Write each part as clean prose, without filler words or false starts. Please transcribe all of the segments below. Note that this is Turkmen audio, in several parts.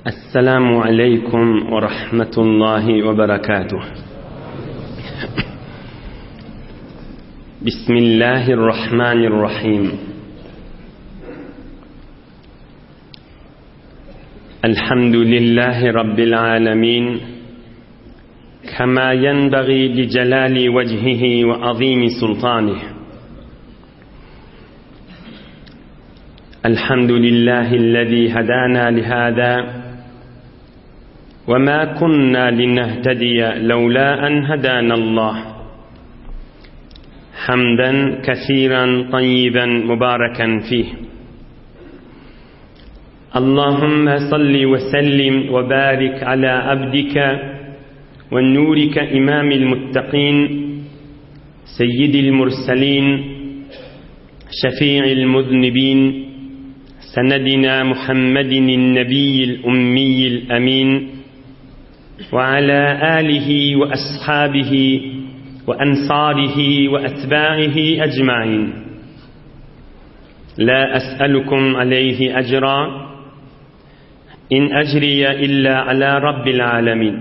Esselamu aleýkum we rahmetullahi we berekatuh. Bismillahirrahmanirrahim. Elhamdülillahi Rabbil alemin. Kema yenbagi li celali vecihihi ve azimi sultanih. الحمد لله الذي هدانا لهذا وما كنا لنهتدي لولا أن هدانا الله حمدا كثيرا طيبا مباركا فيه اللهم صل وسلم وبارك على عبدك ونورك إمام المتقين سيد المرسلين شفيع المذنبين سندنا محمد النبي الأمي الأمين وعلى آله وأصحابه وأنصاره وأتباعه أجمعين لا أسألكم عليه أجرا إن أجري إلا على رب العالمين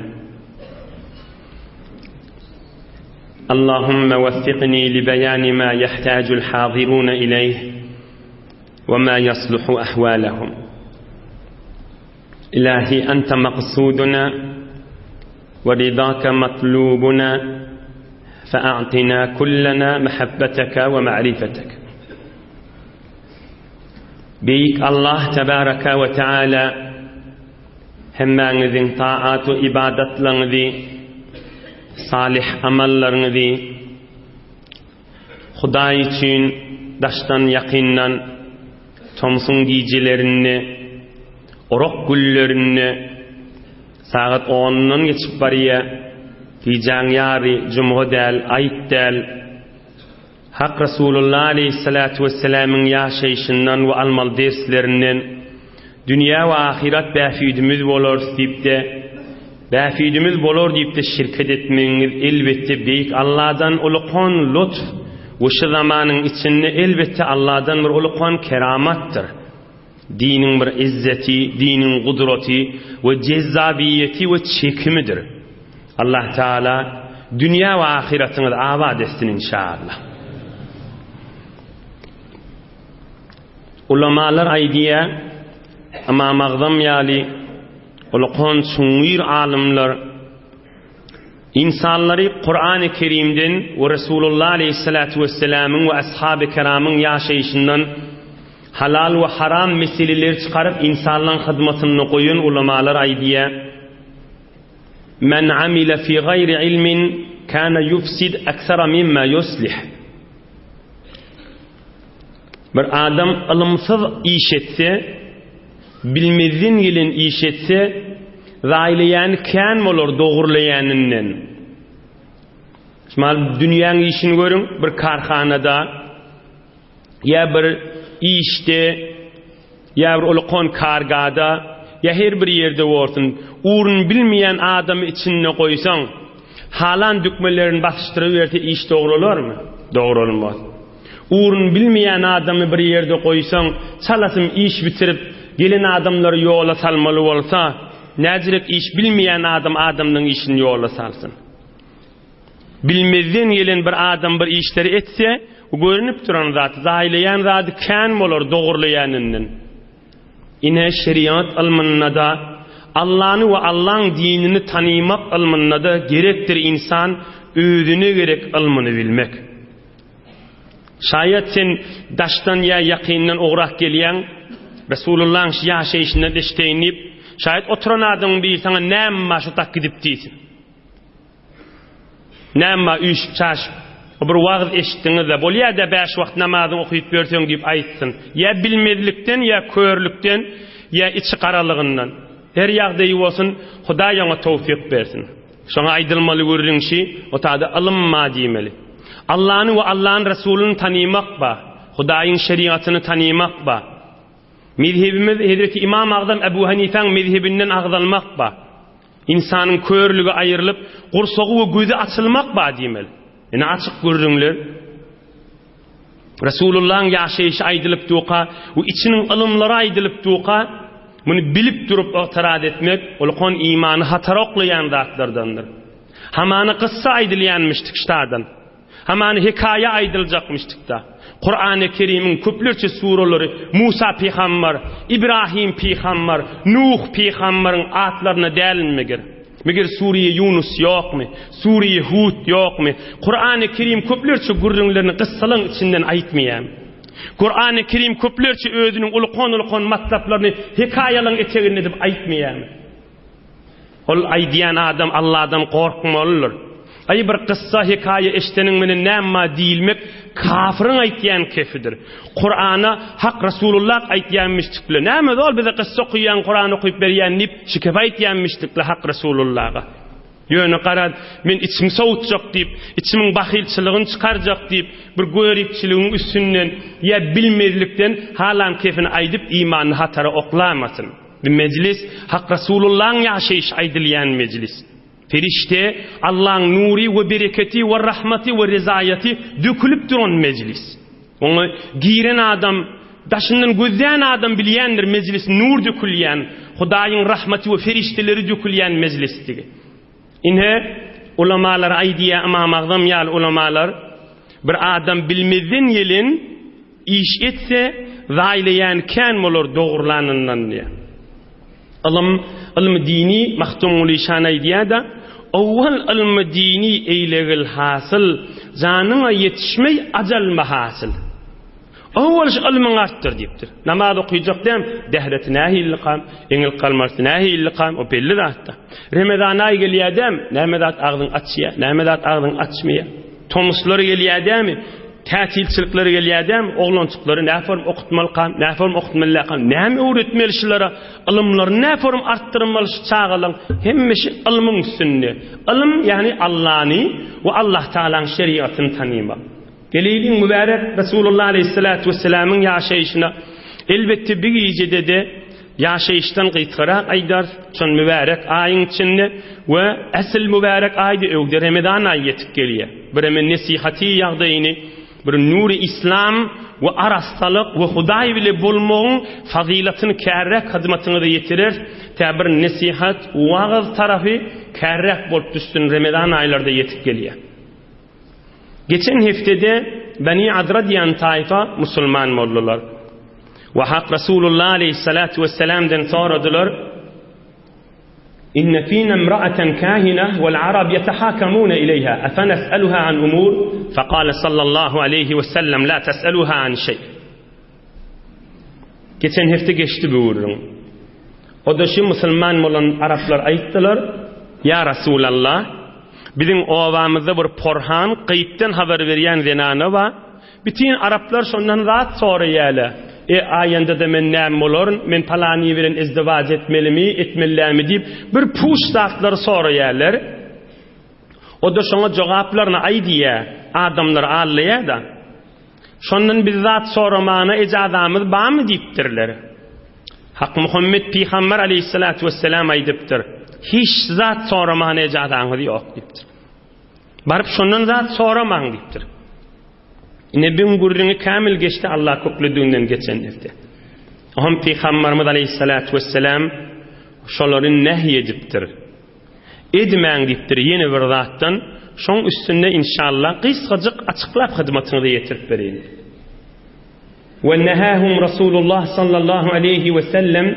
اللهم وفقني لبيان ما يحتاج الحاضرون إليه وما يصلح أحوالهم إلهي أنت مقصودنا ورضاك مطلوبنا فأعطنا كلنا محبتك ومعرفتك Beýik Allah tebaraka we teala hemmäňiziň taat we ybadatlaryňyzy, salyh amallaryňyzy Hudaý üçin daşdan ýakyndan tomsuň gijelerinde, orak günlerinde sagat ondan geçip barýa, gijäň ýary, jumga däl, aýt däl, Hak Resulullah aleýhissalatu wessalamyň ýaşaýşyndan we almaly derslerinden dünýä we ahyret bähbidimiz bolar diýip-de, bähbidimiz bolar diýip-de şirket etmegiňiz elbetde Beýik Alladan ulukan lutf we şu zamanyň içinde elbetde Alladan bir ulukan keramatdyr. Diniň bir izzeti, diniň gudraty we jezzabiýeti we çekimidir. Allah Teala dünýä we ahyratyňyzy abat etsin inşallah. Ulamalar aýdýar, Ymam Agzam ýaly ulukan çuňňur alymlar Ynsanlary Kurany Kerimden we Resulullah aleýhissalatu wessalamyň we ashaby kiramyň ýaşaýşyndan halal we haram meseleleri çykaryp ynsanlaryň hyzmatynda goýan ulamalar aýdýar, Men amile fi gaýri ilmin kana yufsid aksara mimma yuslih. Bir adam ylymsyz iş etse, bilmezden gelen iş etse, zaýlaýany kän bolar dogurlaýanyndan. Şumal dünýäň işini görüň, bir karhanada ýa bir işde ýa bir ulkan kargada ýa her bir ýerde bolsun, ugruny bilmeýän adamy içinde goýsaň, halan dükmelerini basyşdyryberse iş dogrularmy? Dogrulmaz. Ugruny bilmeýän adamy bir ýerde goýsaň, çalasyn iş bitirip, gelen adamlary ýola salmaly bolsa, näjirek iş bilmeýän adam adamlaryň işini ýola salsyn. Bilmezden gelen bir adam bir işleri etse, görnüp duran zat, zaýlaýan zady kän bolar dogurlaýanyndan. Ine, şeriat ylmynda-da, Allany we Allaň dinini tanymak ylmynda-da gerekdir ynsan özüne gerek ylmyny bilmek. Şaýat sen daşdan ýa ýakyndan ugrak gelýäň, Resulullaň şu ýaşaýşyndan eşdeýin diýip, şaýat oturan adamyň biri saňa näme bar şu tak gidip diýsin. Näme bar üýşüp-çaşyp bir wagyz eşitdiňiz-de, bolýa-da bäş wagt namazyňy okyp ýörseň diýip aýtsyn. Ýa bilmezlikden, ýa körlükden, ýa içi garalygyndan. Her ýagdaýy bolsun, Hudaý oňa towfyk bersin. Şoňa aýdylmaly gürrüň şi, o tada ylym bar diýmeli. Allany we Allanyň Resulyny tanymak bar. Hudaýyň şerigatyny tanymak bar. Mezhebimiz Hezreti Imam Agzam Ebu Hanifäň mezhebinden agzalmak bar. Ynsanyň körlügi aýrylyp, gursagy we gözi açylmak bar diýmeli. Ine açyk gürrüňler. Resulullahyň ýaşaýşy aýdylyp durka we içiniň ylymlary aýdylyp durka, Muny bilip durup ygtyraz etmek ulkan imany hatara oklaýan zatlardandyr. Hamana kyssa aýdylýanmyşdyk ştadan. Hamana hekaýa aýdyljakmyşdyk-da. Kurany Kerimiň köplerçe suralary Musa pygambar, Ibrahim pygambar, Nuh pygambaryň atlaryna dälmi meger? Meger Sure-i Ýunus ýokmy? Sure-i Hud ýokmy? Kurany Kerim köplerçe gürrüňlerini kyssalaryň içinden aýtmaýarmy? Kurany Kerim köplerçe özüniň ulkan-ulkan matlaplaryny hekaýalaryň eteginde edip aýtmaýarmy? Ol aýdýan adam Alladan gorkmalydyr. Aý bir kyssa hekaýa eşdeniň menen näme diýilmek kafyryň aýtýan kefidir. Kurana Hak Rasulullah aýtýanmyşdykle näme ol bize kyssa okaýan Kuran okyp berýän diýip şu kefi aýtýanmyşdykle Hak Rasulullaha. Ýöne garaz men içimi sowutjak diýip içimiň bahylçylygyny çykarjak diýip bir göripçiligiň üstünden ýa bilmezlikden halan kefini aýdyp imanyny hatara oklamasyn. Bu mejlis Hak Rasulullahyň ýaşaýşy aýdylýan mejlis. Perişde, Allaň nury we bereketi we rahmaty we rezaýaty dökülip duran mejlis. Oňa giren adam, daşyndan gözlän adam bilýändir mejlis nur dökülýän, Hudaýyň rahmaty we perişdeleri dökülýän mejlisdigi. Ine, ulamalar aýdýar, Ymam Agzam ýaly ulamalar, bir adam bilmezden gelen, Iş etse, zaýlaýan kän bolar dogrulanyndan diýýär. Ylym, ylmy dini Magtymguly şan aýdýar-da, Owwal ylmy dini eýlegil hasyl, Janyňa ýetişmeý ajal mahasyl. Owwal şu ylmyňy artdyr diýipdir. Namaz okyjak däm, dähreti nähillikam, eňil kalmarsy nähillikam, o belli zat-da. Remezan aýy gelýär däm, näme zat agzyň açýar, näme zat agzyň açmaýar. Tomuslar gelýär dämi? Tätilçilikler gelýär dämi? Oglanjyklary näform okutmalykam, näform okutmalyakam, näme öwretmeli şulara? Ylymlaryny näform artdyrmaly şu çagalaň? Hemmesi ylmyň üstünde. Ylym, ýagny Allany we Allah Tagalaň şerigatyny tanymak. Geleýliň mübärek Resulullah aleýhissalatu wessalamyň ýaşaýşyna. Elbetde bir gijede-de Ýaşaýyşdan gysgarak aýdarys, şol mübärek aýyň içinde we äsl mübärek aýda ögde Remezan aýy ýetip gelýär. Bireme nesihaty ýagdaýyny, bir nury islam we arassalyk we Hudaý bile bolmagyň fazylatyny kärräk hyzmatyňyza ýetireris, tä bir nesihat, wagyz tarapy kärräk bolup düşsün Remezan aýlarda ýetip gelýär. Geçen heftede Beni Adra diýen taýfa musulman boldular. We Hak Resulullah aleyhissalatu vesselamden soradylar, Inne fina imra'atan kahina wal arab yetahakamuna ileyha afenas'aluha an umur? Fekale sallallahu aleyhi ve sellem la tes'aluha an şey. Geçen hepde geçdi bu gürrüň. O-da şu musulman bolan araplar aýtdylar, Ýa Rasulallah, biziň obamyzda bir porhan, gaýypdan habar berýän zenana bar. Bütin araplar şondan zat soraýarlar. E, aýanda-da men näme bolaryn, men palany bilen izdiwaç etmelimi, etmeli dälmi diýip, bir puç zatlary soraýarlar. O-da şoňa jogaplaryny aýdýar, adamlary aldaýar-da. Şondan biz zat soramana ejazamyz barmy diýipdirler. Hak Muhammet pygamber aleyhissalatu vesselam aýdypdyr. Hiç zat soramana ejazaňyz ýok diýipdir. Baryp şondan zat soramaň diýipdir. Ine biň gürrüňi kämil geçdi Allah köklediginden geçen hepde. Ohm pygamberimiz aleyhissalatu vesselam şolary nehy edipdir. Edmäň diýipdir ýene bir zatdan, şoň üstünde inşallah gysgajyk açyklap hyzmatyňyza ýetirip bereýin. Ve nehahum Rasulullah sallallahu aleyhi ve sellem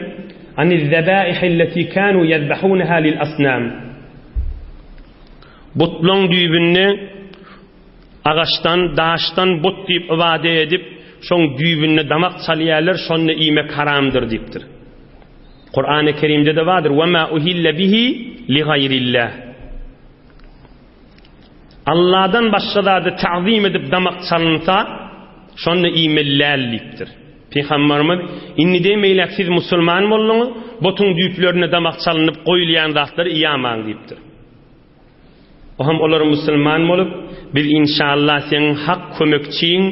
aniz-zebaih allati kanu yezbahunaha lil asnam. Butlaň düýbünde agaçdan, daşdan but diýip ybadat edip, şoň düýbünde damak çalýarlar, şonda iýmek haramdyr diýipdir. Kurany Kerimde-de bardyr, Ve ma uhille bihi li gaýrillah. Allahdan başga zady ta'zim edip damak çalynsa, şonda iýmeli däl diýipdir. Pygamberimiz, indi demeýläk siz musulman bolduňyz, butuň düýplerine damak çalynyp goýulýan zatlary iýamaň diýipdir. Ohem olar musulman bolup, biz inşallah seň hak kömekçiň,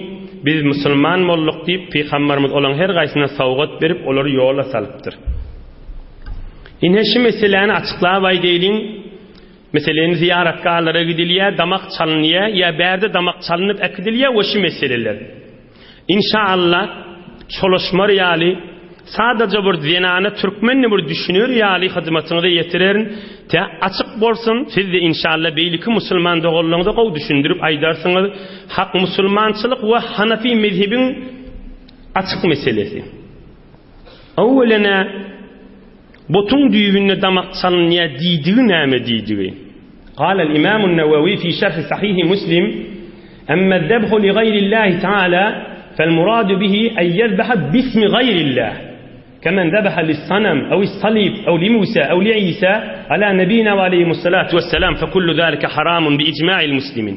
biz musulman bolduk diýip, Pygamberimiz olaň her gaýsyna sowgat berip, olary ýola salypdyr. Ine şu meseläni açyklap aýdaýlyň. Meselen, zyýaratgahlara gidilýär, damak çalynýar, ýa bärde damak çalynyp äkidilýär we şu meseleler. Inşallah çolaşmar ýaly. Sadaja bir zenana türkmenni bir düşüner ýaly hyzmatyňyza ýetirerin. Tä açyk bolsun, siz-de inşalla beýleki musulman doganlaryňyza gowy düşündirip aýdarsyňyz. Hak musulmançylyk we hanafi mezhebiň açyk meselesi. Öwwelene Butuň düýbünde damak çalynýar diýdigi näme diýdigi? Galel Imamun Newewi fi şerhi Sahihi Muslim, Emmez zebhu li gaýrillahi taala fel muradu bihi en ýezbeha bismi gaýrillah. Kemen zebeha lis-sanam ew is-salib ew li Musa ew li Isa ala nebina we aleyhimussalatu vesselam fe kullu zalike haramun bi icma'il muslimin.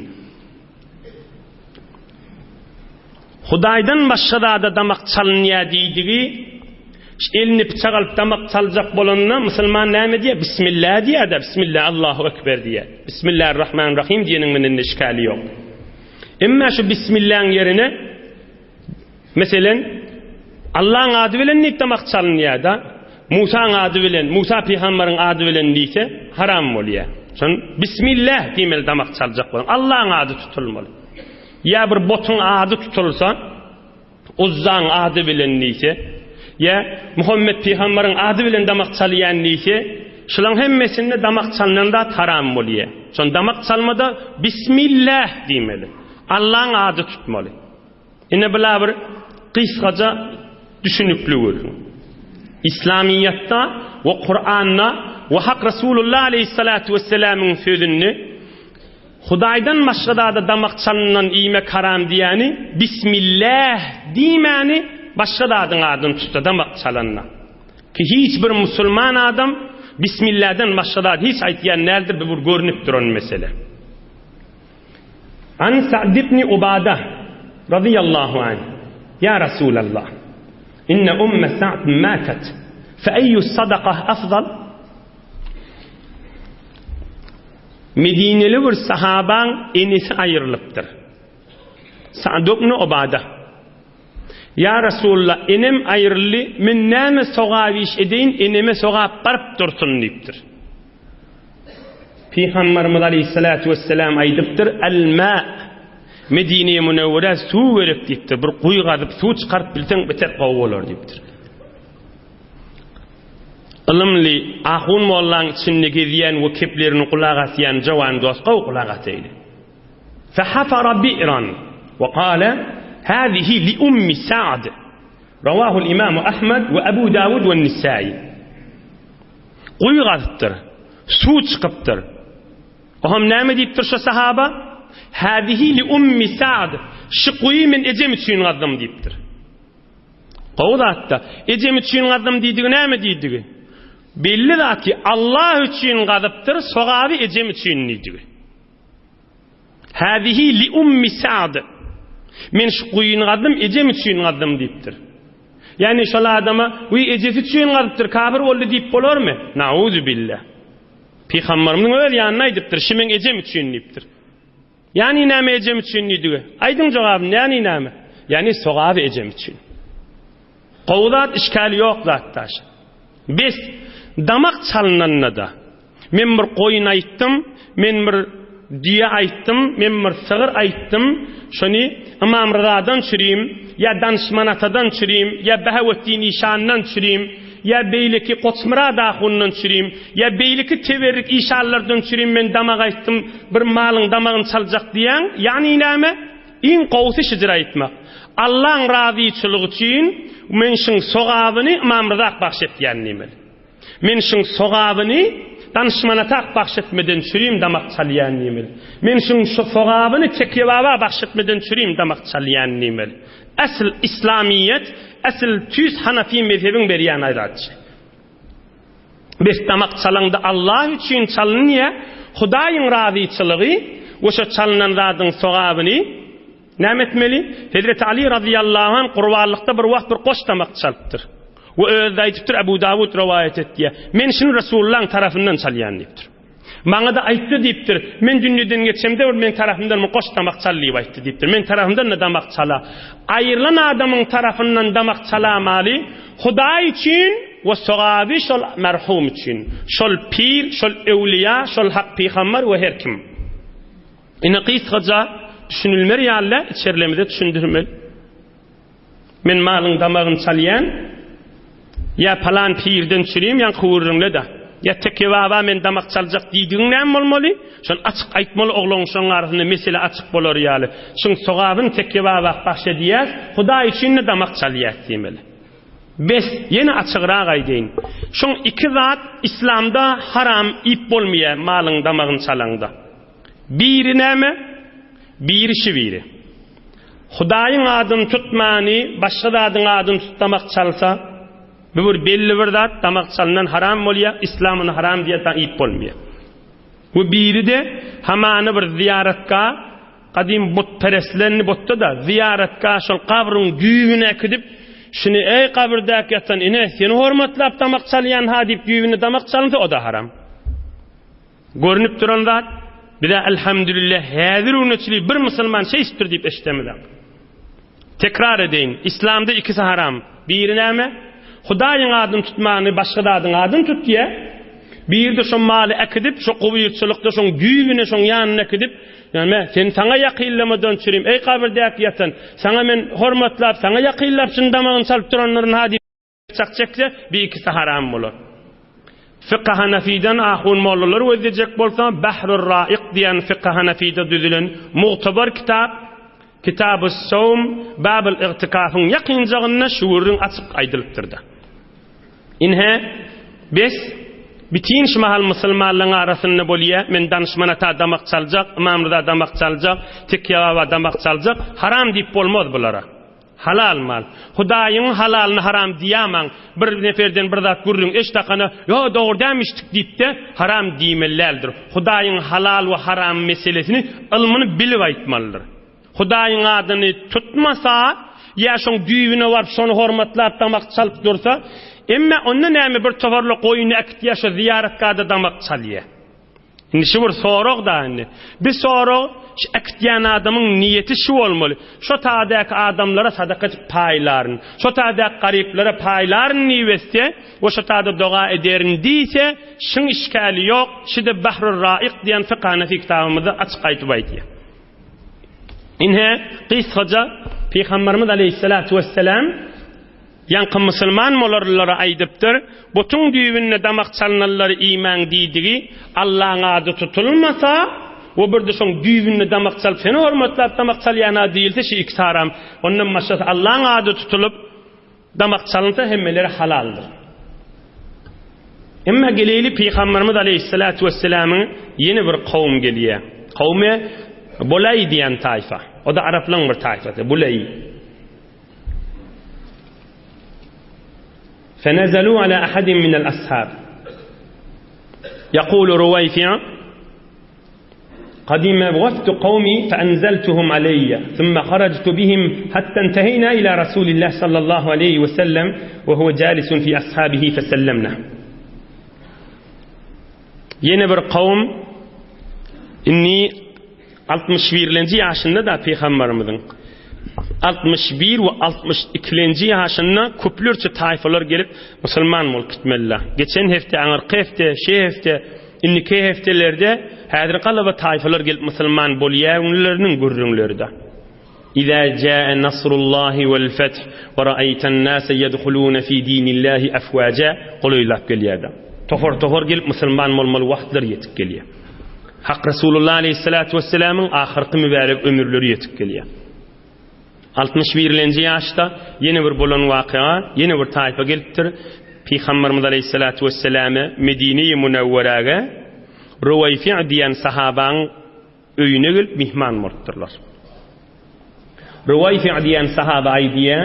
Hudaýdan başga zada damak çalynýar diýdigi, eline pyçak alyp damak çaljak bolanda musulman näme diýýär? Bismillah diýýär-de, Bismillah, Allahu Ekber diýýär. Bismillahirrahmanirrahim diýeniň bilen işgäli ýok. Emma şu Bismillahyň ýerine Meselem, Allaň ady bilen diýip damak çalynýar-da, Musaň ady bilen, Musa pygambaryň ady bilen diýse, haram bolýar. Şon Bismillah diýmeli damak çaljak bolan. Allaň ady tutulmaly. Ýa bir botuň ady tutulsa, Uzzaň ady bilen diýse, ýa Muhammet pygambaryň ady bilen damak çalýan diýse, şulaň hemmesinde damak çalnan zat haram bolýar. Şon damak çalmada Bismillah diýmeli. Allaň ady tutmaly. Ine bula bir gysgaja düşünikli gürrüň. Islamyýetde we Kuranda we Hak Resulullah aleyhissalatu vesselamyň sözünde Hudaýdan başga zada damak çalyndan iýmek haram diýýäni Bismillah diýmäni başga zadyň adyny tutsa damak çalanda. Ki hiç bir musulman adam Bismillahdan başga zat hiç aýtýan däldir bu bir görnüp duran mesele. An Sa'd ibn Ubada razyýallahu anh, Ýa Resulallah, inne umme Sa'd matat, fe eýýus sadakah afzal? Medineli bir sahabaň enesi aýrylypdyr. Sa'd ibn Ubada, Ýa Resulallah, enem aýryldy, men näme sogap iş edeýin, eneme sogap baryp dursun diýipdir. Pygamberimiz aleyhissalatu vesselam aýdypdyr, El-ma Medine-i Münewwerä suw gerek diýipdir. Bir guýy gazyp suw çykaryp bilseň beter gowy bolar diýipdir. Ylymly ahun mollaň içinde gezýän we keplerini gulak asýan jowan dost gowy gulak asaýly. Fehafara bi'ran we gale hazihi li ummi Sa'd. Rawahul Imam Ahmad we Abu Dawud we Nisai. Guýy gazypdyr. Suw çykypdyr. Oňam näme diýipdir şo sahaba? Hâzihi li ummi Sa'd. Şu guýy men ejem üçin gazdym diýipdir. Gowy zatda. Ejem üçin gazdym diýdigi näme diýdigi? Belli zat ki, Allah üçin gazypdyr, sogaby ejem üçin diýdigi. Hâzihi li ummi Sa'd. Men şu guýyny gazdym, ejem üçin gazdym diýipdir. Ýagny şol adama, Wiý, ejesi üçin gazypdyr, kafir boldy diýip bolarmy? Nauzubilla. Pygamberimiziň öz ýanynda aýdypdyr, Şi meň ejem üçin diýipdir. Ýagny näme ejem üçin diýdigi? Aýdyň jogabyny, ýagny näme? Ýagny sogaby ejem üçin. Gowy zat, işgäli ýok zat daş. Bes, damak çalynanda-da, Men bir goýun aýtdym, men bir düýe aýtdym, men bir sygyr aýtdym, şony Ymam Ryzadan çürim, ýa Danyşman atadan çürim, ýa Behawetdin işandan çürim, ýa beýleki Goçmyrat ahundan çürim, ýa beýleki teberrik işanlardan çürim men damak aýtdym, bir malyň damagyny çaljak diýýäň, ýagny näme? Iň gowusy şyjyr aýtmak. Allaň razyçylygy üçin men şuň sogabyny Ymam Ryzak bagş etýän diýmeli. Men şuň sogabyny Danyşmana tak bagş etmeden çürim damak çalýan diýmeli. Men şuň şu sogabyny Tekýe baba bagş etmeden çürim damak çalýan diýmeli. Esl islamyýet, esl tüýs hanafi mezhebiň berýän aýratçy. Bes damak çalaňda Allah üçin çalynýa, Hudaýyň razyçylygy we şo çalynan zadyň sogabyny Näme etmeli? Hezreti Ali razyýallahu anh gurbanlykda bir wagt bir goş damak çalypdyr. We özi-de aýdypdyr, Abu Dawud rowaýat etýär. Men şuny Resulullahyň tarapyndan çalýan diýipdir. Maňa-da aýtdy diýipdir. Men dünýeden geçemde bir meň tarapymdan bir goş damak çal diýip aýtdy diýipdir. Men tarapymdan-da damak çala. Aýrylan adamyň tarapyndan damak çalamaly Hudaý üçin we sogaby şol merhum üçin. Şol pir, şol öwliýa, şol hak pygamber we her kim. Ine gysgaja düşünilmer ýaly içerilemizde düşündirmeli. Men malyň damagyny çalýan. Ýa palan pirden çürim ýaňky gürrüňle-de. Ýa Teke baba men damak çaljak diýdigiň näme bolmaly? Şony açyk aýtmaly oglaň şoň arasynda mesele açyk bolar ýaly. Şuň sogabyny Teke baba bahş edýäs, Hudaý üçin-de damak çalýas diýmeli. Bes, ýene açygrak aýdaýyn. Şuň iki zat islamda haram iýip bolmaýar malyň damagyny çalaňda. Biri näme? Biri şi biri. Hudaýyň adyny tutmany başga zadyň adyny tutup damak çalsa, bu bir belli bir zat, damak çalynan haram bolýar, islam ony haram diýýär, saňa iýip bolmaýar. Bu biri-de hamana bir zyýaratga, gadym butperestlerini butda-da, zyýaratga şol gabryň düýbüne äkidip, şuny eý gabyrdäki ýatan ine seni hormatlap damak çalýan-ha diýip düýbüne damak çalynsa o-da haram. Görnüp duran zat, biz-ä elhamdülillah häzir güne çenli bir musulman şeýtipdir diýip eşidemizok. Tekrar edeýin, islamda ikisi haram. Biri näme? Hudaýyň adyny tutmany başga zadyň adyny tutýa. Biri-de şo maly äkidip, şo gubyrçylykda şoň düýbüne, şoň ýanyna äkidip, näme, sen saňa ýakynlamadan çürim, eý gabyrdäki ýatan, saňa men hormatlap, saňa ýakynlap şuny damagyny çalyp durandyryn ha diýip, Çak çekse, bir ikisi haram bolar. Fykhy Hanafiden ahun mollalar gözlejek bolsa, Bahrur Raik diýen Fykhy Hanafide düzülen mugtabar kitap, Kitabus Sowm, Babul Igtikafyň ýakynjagynda şu gürrüň açyk aýdylypdyr-da. Ine, bes, bitin şu mahal musulmanlaryň arasynda bolýa, men Danyşman ata damak çaljak, Ymam Ryza damak çaljak, Tekýe baba damak çaljak, haram diýip bolmaz bulara. Halal mal. Hudaýyň halalyny haram diýamaň. Bir neferden bir zat gürrüň eşdakana, ýo dogry dämişdik diýipde haram diýmeli däldir. Hudaýyň halal we haram meselesini ylmyny bilip aýtmalydyr. Hudaýyň adyny tutmasa, ýa şoň düýbüne baryp şony hormatlap damak çalyp dursa, emme onda näme bir toparla goýuny äkitýä şo zyýaratgada damak çalýa. Indi şu bir sorag da indi. Bir sorag şu äkitýän adamyň niýeti şu bolmaly. Şo tadäki adamlara sadaka etip paýlaryn. Şo tadäki garyplara paýlaryn diýip etse we şo tada doga ederin diýse, şyň işgäli ýok. Şide Bahrur Raik diýen fykh Hanefi kitabymyzda açyk aýdyp aýdýar. Ine, gysgaça Pygamberimiz aleýhissalatu wesselam Ýaňky musulman bolarlylara aýdypdyr, Butuň düýbünde damak çalnanlary iýmäň diýdigi, Allaň ady tutulmasa, we birde şoň düýbünde damak çalyp seni hormatlap damak çalýana diýilse şi ikisi haram. Ondan başgasy Allaň ady tutulyp damak çalynsa hemmeleri halaldyr. Emma geleýli Pygamberimiz aleýhissalatu wesselamyň ýene bir kowum gelýär. Kowmy Bulaý diýen taýfa. O-da araplaryň bir taýfasy, Bulaý. Fenezelû alâ ahadin minel ashab. Yekûlu Ruweýfi' Kadime wefdu kawmi feenzeltuhum aleyye thumma harajtu bihim hatta inteheyna ila Rasulillah sallallahu aleyhi ve sellem ve huve calisun fi ashabihi fesellemna. Ýene bir kowum indi Altmyş birlenji ýaşynda-da pygamberimiziň 61 we 62-lenji ýaşynda köplerçe taýfalar gelip musulman bolup gitmeliler. Geçen hepde, aňyrky hepde, şe hepde, indiki hepdelerde häzir galaba taýfalar gelip musulman bolýanlarynyň gürrüňleri-de. Iza jaa nasrullahi wal feth we ra'aýtan nase ýedhulune fi dinillahi afwaja golaýlap gelýär-de. Topar-topar gelip musulman bolmaly wagtlar ýetip gelýär. Hak Resulullah aleýhissalatu wesselamyň ahyrky mübärek ömürleri ýetip gelýär. 61-lenji ýaşda ýene bir bolan wakyga, ýene bir taýpa gelipdir. Pygamberimiz aleýhissalatu wesselame Medine-i Münewweräge Ruwaýfi' diýen sahabaň öýüne gelip myhman bolupdyrlar. Ruwaýfi' diýen sahaba aýdýar,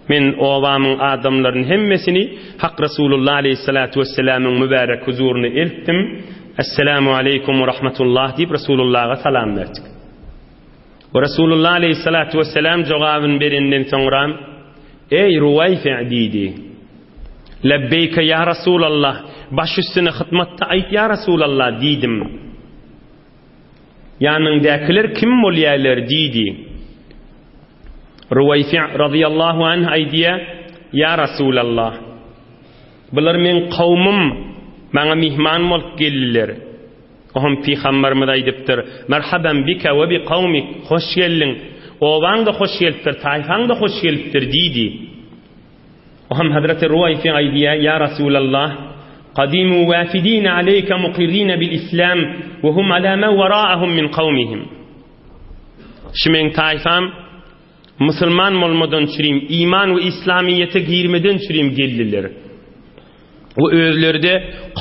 Men obamyň adamlaryny hemmesini Hak Resulullah aleýhissalatu wesselamyň mübärek huzuryna eltdim. Esselamu aleýkum we rahmetullah diýip Resulullaha salam berdik. We Resulullah aleýhissalatu wesselam jogabyny berenden soňra, Eý Ruwaýfi' diýdi. Lebbeýke ýa Resulallah, baş üstüne hytmatda aýt ýa Resulallah diýdim. Ýanyňdakylar kim bolýarlar? diýdi. Ruwaýfi' razyýallahu anh aýdýar, Ýa Rasulallah! Bular meň kowmum, maňa myhman bolup geldiler. Oňa Pygamberimiz aýdypdyr, Merhaban bike we bi kowmik, hoş geldiň, obaň-da hoş gelipdir, taýfaň-da hoş gelipdir diýdi. Ohem Hazreti Ruwaýfi aýdýar, Ýa Rasulallah, kadimu wafidina aleýke mukirrina bil islam we hum ala ma waraahum min kawmihim. Şu meň taýfam musulman bolmadan çürim, iman we islamyýete girmeden çürim geldiler. We özleri-de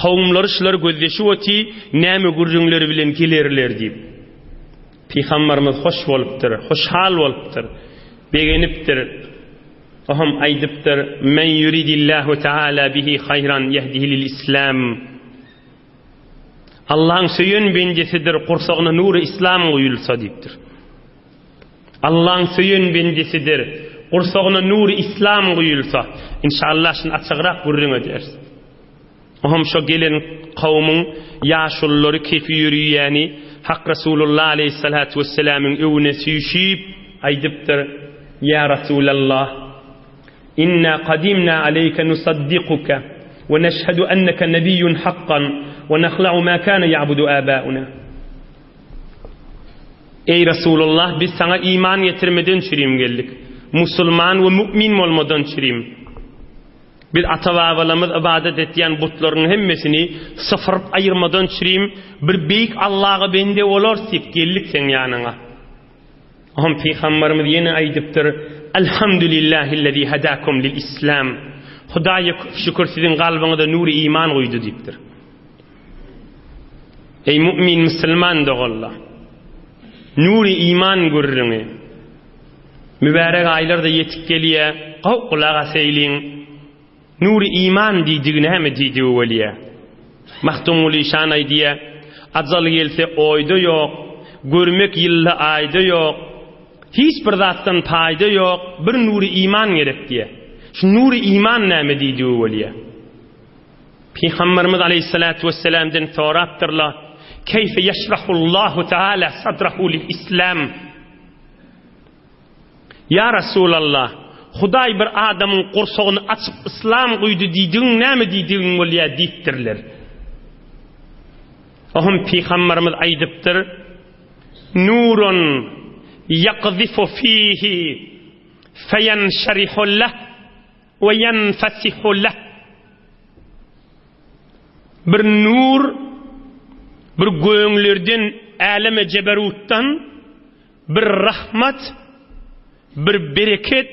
kowumlary şulary gözleşip oty, näme gürrüňleri bilen gelerler diýip. Pygambarymyz hoş bolupdyr, hoşhal bolupdyr, begenipdir. Ohem aýdypdyr, Men ýuridillahu taala bihi haýran ýehdihi lil islam. Allaň söýen bendesidir, gursagyna nury islam guýulsa diýipdir. Allaň söýen bendesidir, gursagyna nury islam guýulsa. Inşallah şuny açygrak gürrüň ederis. Ohem şo gelen kowumyň ýaşululary kefi ýörüýäni Hak Resulullah aleýhissalatu wessalamyň öwüne süýşüp aýdypdyr, Ýa Rasulallah! Inna kadimna aleýke nusaddikuke we neşhedü enneke nebiyyun hakkan we nahla'u ma kana ya'budu abauna. Eý Resulullah, biz saňa iman getirmeden çürim geldik. Musulman we mu'min bolmadan çürim. Biz ata-babalarymyz ybadat etýän butlaryň hemmesini sypyryp aýyrmadan çürim bir beýik Allaga bende bolarys diýip geldik seň ýanyňa. Oňa pygamberimiz ýene aýdypdyr, Elhamdülillahillezî hedâkum lil islam. Hudaýa köp şükür siziň kalbyňyza nury iman guýdy diýipdir. Eý mu'min musulman doganlar! Nury iman gürrüňi. Mübärek aýlar-da ýetip gelýär, gowy gulak asaýlyň. Nury iman diýdigi näme diýdigi welýä. Magtymguly şan aýdýa, Ajal gelse oýda ýok, görmek ýylda aýda ýok, hiç bir zatdan paýda ýok, bir nury iman gerek diýä. Şu nury iman näme diýdigi welýä. Pygamberimiz aleýhissalatu wesselamdan sorapdyrlar, Keýfe ýeşrahullahu taala sadrahu lil islam? Ýa Resulallah, Hudaý bir adamyň gursagyny açyp yslam guýdy diýdigiň näme diýdigiň bolýar diýipdirler. Ohm pygamberimiz aýdypdyr, Nurun ýakzifu fihi feýenşerihu leh we ýenfesihu leh. Bir nur bir göňlerden äleme jeberutdan Bir rahmat, bir bereket,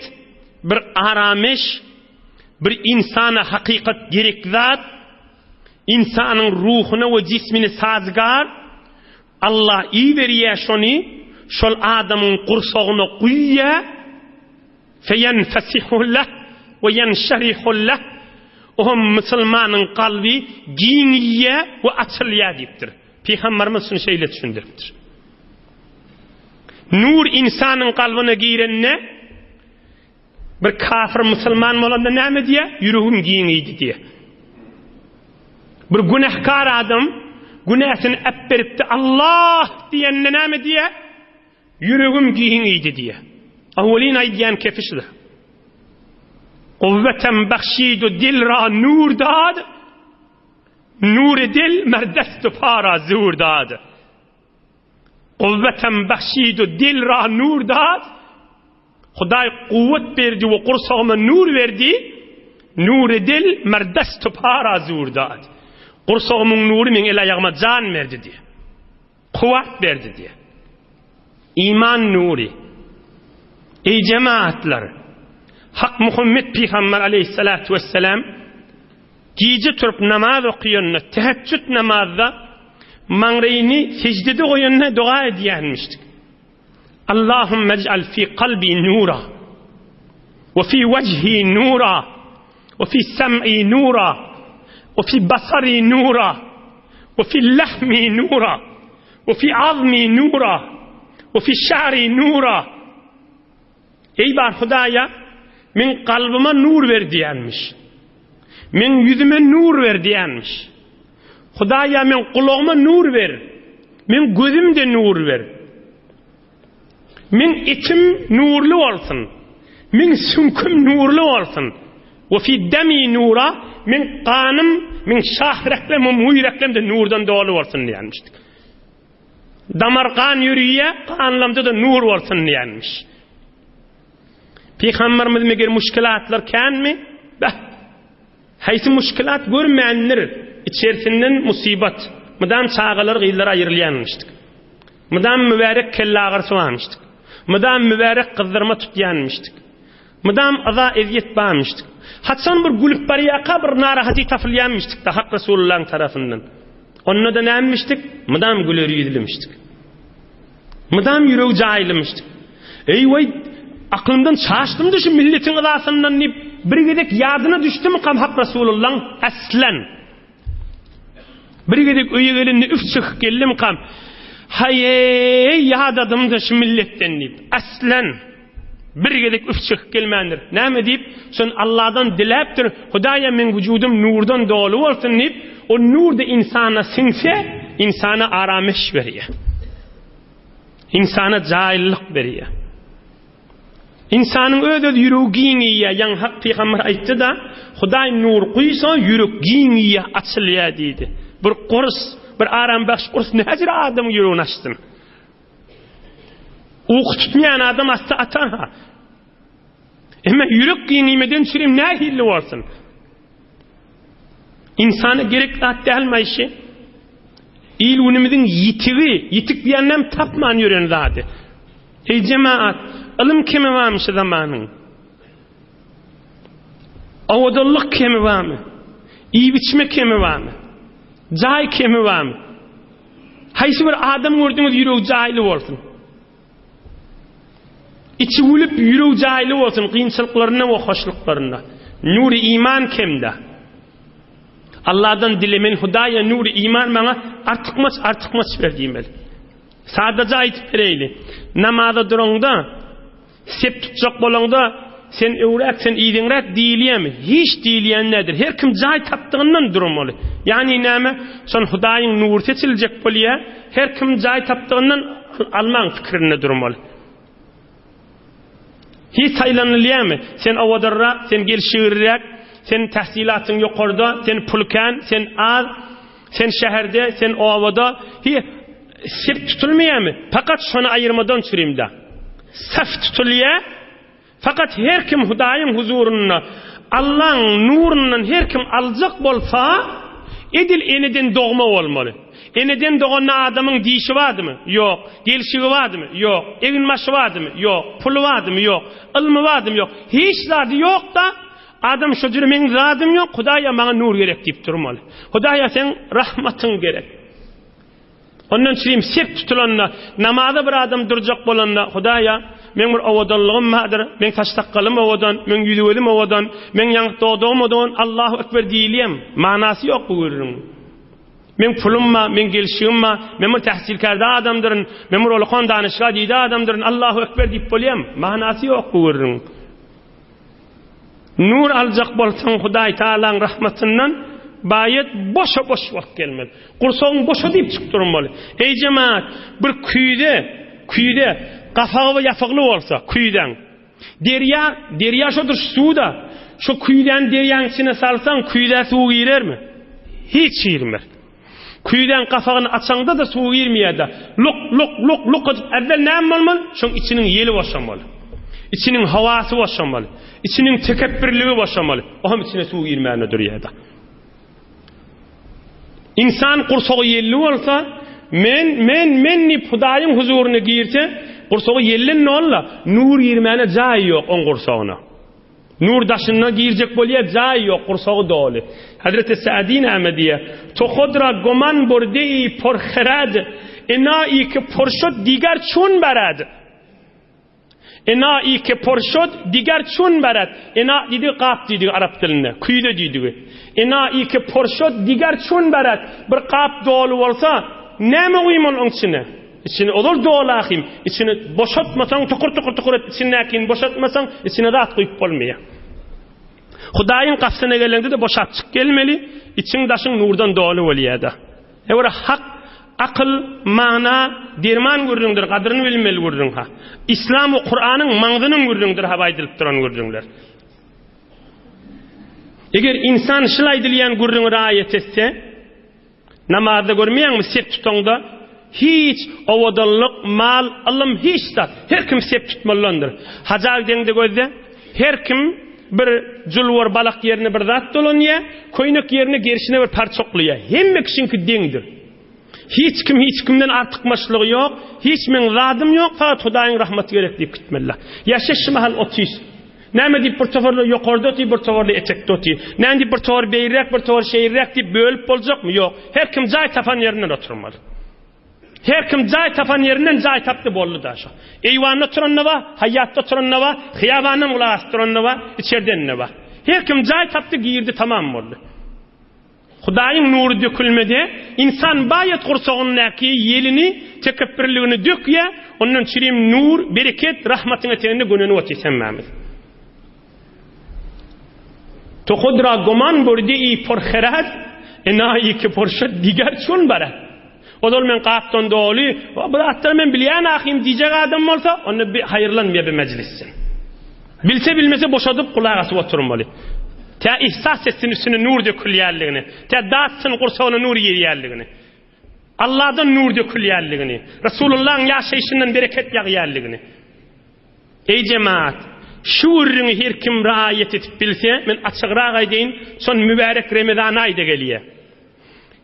bir arameş, bir ynsana hakykat gerek zat, ynsanyň ruhuna we jismine sazgar, Allah iberýär şony, şol adamyň gursagyna guýýar, feýenfesihu leh we ýenşerihu leh, oňa musulmanyň kalby giňeýär we açylýar diýipdir. Pygamberimiz şuny şeýle düşündiripdir. Nur ynsanyň kalbyna girende bir kafir musulman bolanda näme diýýär? Ýüregim giňeýdi diýýär. Bir günähkar adam günäsini äpberipdi Allah diýende näme diýýär? Ýüregim giňeýdi diýýär. Awwelin aýdýan kefi şudur. Kuwwetem bahşidu dil ra nur dad. Nury dil mer dest para zur dad. Kuwwetem bahşidu dil ra nur dad. Hudaý kuwwet berdi we gursagyma nur berdi. Nury dil mer dest para zur dad. Gursagymyň nury meň el-aýagyma jan berdi diýýär. Kuwwat berdi diýýär. Iman nury. Eý jemaatlar! Hak Muhammet pygamber aleýhissalatu wessalam Gije turup namaz okýanda, teheccüt namazda maňraýyny seždede goýanda doga edýänmişdik. Allahumma ij'al fi kalbi nura we fi wejhi nura we fi sam'i nura we fi basari nura we fi lahmi nura we fi azmi nura we fi şa'ri nura Eý bar Hudaýa, meň kalbyma nur ber diýenmiş. Meň ýüzüme nur ber diýenmiş. Hudaýa meň gulagyma nur ber. Meň gözümde nur ber. Meň etim nurly bolsun. Meň süňküm nurly bolsun. We fi demi nura, meň ganym, meň şahreklem we muýreklem-de nurdan doly bolsun diýenmişdik. Damar gan ýörüýä, ganlamda-da nur bolsun diýenmiş. Pygamberimiz meger muşkilatlar känmi? Beh! Haýsy muşkilat görmändir, içersinden musybat, mydam çagalar gyzlar aýrylýanmyşdyk. Mydam mübärek kellagyrysy barmyşdyk. Mydam mübärek gyzdyrma tutýanmyşdyk. Mydam yza ezýet barmyşdyk. Haçan bir gülüp barýarka bir narahaty tapylýanmyşdyk-da Hak Resulullahyň tarapyndan. Onda-da nämmişdik? Mydam güler ýüzlümişdik. Mydam ýüregi jaýlymyşdyk. Eý waý, aklymdan çaşdym-da şu milletiň yzasyndan diýip, bir gezek ýadyna düşdümikam Hak Resulullaň aslan. Bir gezek öýe gelende üf çekip geldimikam, haý-eý, ýadadym-da şu milletden diýip, aslan. Bir gezek üf çekip gelmändir. Näme diýip, şony Alladan diläpdir, Hudaýa meň wujudym nurdan doly bolsun diýip, o nur-da ynsana siňse, ynsana arameş berýär. Ynsana jaýlylyk berýär. Ynsanyň öz-öz ýüregi giňeýär. Ýaňy Hak pygamber aýtdy-da, Hudaý nur guýsa, ýürek giňeýär, açylýar diýdi. Bir gurs, bir arambahş gurs näjür adamyň ýüregini açsyn? Uky tutmaýan adam asty atar-ha. Emma ýürek giňimeden çürim nähili bolsun? Ynsana gerek zat dälmi Aýşe? Il günümiziň ýitigi, ýitik diýennem tapman ýören zady. Eý jemaat, ylym kemi barmy şu zamanyň? Owadanlyk kemi barmy? Iýip-içme kemi barmy? Jaý kemi barmy? Haýsy bir adam gördüňiz ýüregi jaýly bolsun. Içi gülüp ýüregi jaýly bolsun kynçylyklarynda we hoşluklarynda. Nury iman kemde. Allahdan dile men Hudaýa nury iman maňa artykmaç artykmaç ber diýmeli. Sadaja aýdyp bereýli. Namaza duraňda Sep tutjak bolaňda, sen öwräk, sen yzyňrak diýilýärmi? Hiç diýilýän däldir. Her kim jaý tapdygyndan durmaly. Ýagny näme? Şon Hudaýyň nury seçiljek bolýar. Her kim jaý tapdygyndan almaň pikirinde durmaly. Hiç saýlanylýarmy? Sen owadanrak, sen gelşigirräk, sen tähsilatyň ýokarda, sen pul kän, sen az. Sen şäherde, sen obada, hi, sep tutulmaýarmy? Fakat şony aýyrmadan çürimde. Saf tutulýar. Fakat her kim Hudaýyň huzurynda Allaň nurundan her kim aljak bolsa, edil eneden dogma bolmaly. Eneden doganda adamyň dişi bardymy? Ýok. Gelşigi bardymy? Ýok. Eginbaşy bardymy? Ýok. Puly bardymy? Ýok. Ylmy bardymy? Ýok. Hiç zady ýok-da, Adam şo jüre meň zadym ýok, Hudaýa maňa nur gerek diýip durmaly. Hudaýa seň rahmatyň gerek. Ondan çürim sep tutulanda, namaza bir adam durjak bolanda, Hudaýa meň bir owadanlygym bardyr, meň saç-sakgalym owadan, meň ýüzi-gözüm owadan, meň ýaňak dodagym owadan, Allahu ekber diýilýämi? Manasy ýok bu gürrüňiň. Meň pulum bar, meň gelşigim bar, men bir tähsilkärde adamdyryn, men bir olakan danyşga diýdi adamdyryn, Allahu ekber diýip bolýamy? Manasy ýok bu gürrüňiň. Nur aljak bolsaň Hudaý Tagalaň rahmatyndan baýat boşa boş bolup gelmeli. Gursagyň boşa diýip çykyp durmaly. Eý jemaat, bir küýze, küýze gapagy ýapykly bolsa, küýzäň. Derýa, derýa şodur suw-da. Şo küýzäni derýaň içine salsaň, küýzä suw girermi? Hiç girmez. Küýzäň gapagyny açaňda-da suw girmeýär-de, luk, luk, luk, luk edip, äwwel näme bolmaly? Şoň içiniň ýeli boşamaly. Içiniň howasy boşamaly. Içiniň tekepbirligi boşamaly. O hem içine suw girmände durýar-da. Ynsan gursagy ýelli bolsa, men, men, men diýip Hudaýyň huzuryna girse, gursagy ýelden doly-da, nur girmäne jaý ýok oň gursagyna. Nur daşyndan girjek bolýar, jaý ýok, gursagy doly. Hezreti Sa'di näme diýýär? To hod ra goman burde-i por herad, Enai ke por şod diger çun barad. Enai ke por şod diger çun barad. Ena diýdigi gap diýdigi arap dilinde, küýze diýdigi. Enai ke por şod diger çun barad. Bir gap doly bolsa, näme guýmaly oň içine? Içini ozal doly ahym, içini boşatmasaň tukur-tukur-tukur edip içindäkini boşatmasaň, içine zat guýup bolmaýar. Hudaýyň gapysyna geleňde-de boşap çyk gelmeli, içiň-daşyň nurdan doly bolýar-da. Ewre hak, akyl, mana, derman gürrüňdir, gadyryny bilmeli gürrüň ha. Islam we Kuranyň maňzynyň gürrüňdir ha bu aýdylyp duran gürrüňler. Eger ynsan şul aýdylýan gürrüňi raýat etse, Namazda görmeýäňmi sep tutaňda hiç owadanlyk, mal, ylym hiç zat. Her kim sep tutmalydandyr. Haja gideňde gözle, her kim. bir julwar balak ýerine bir zat dolanýar, köýnek ýerine gerşine bir parça oklaýar. Hemme kişiňki deňdir. Hiç kim hiç kimden artykmaçlygy ýok, hiç meň zadym ýok, fakat Hudaýyň rahmaty gerek diýip gitmeliler. Ýa şeş mahal otys. Näme diýip bir toparly ýokarda otyr, bir toparly etekde otyr. Näme diýip bir topar beýräk, bir topar şeýräk diýip bölüp boljakmy? Ýok. Her kim jaý tapan ýerinden oturmaly. Her kim jaý tapan ýerinden jaý tapdy boldy da şo. Eýwanda oturan-da bar, haýatda oturan-da bar, hyýabandan gulak asyp duran-da bar, içerden-de bar. Her kim jaý tapdy, girdi, tamam boldy. Hudaýyň nury dökülmede, ynsan baýat gursagyndaky ýelini, tekepbirligini dökýär, ondan çirim nur, bereket, rahmatyň eteginde gönenip otyrys hemmämiz. To hud ra goman burdi i por herad, enayi ki porşad diger çun barad. Ozal men gapdan doly, bu zatlary men bilýän ahym diýjek adam bolsa, onda bi haýyrlanmaýar bi mejlisden. Bilse bilmese boşadyp gulak asyp oturmaly. Tä ihsas etsin üstüne nur dökülýänligini, tä datsyn gursagyna nur girýänligini. Allahdan nur dökülýänligini, Resulullahyň ýaşaýşyndan bereket ýagýanligini. Eý jemaat, şu gürrüňi her kim raýat edip bilse, men açygrak aýdaýyn, şon mübärek Remezan aýda gelýär.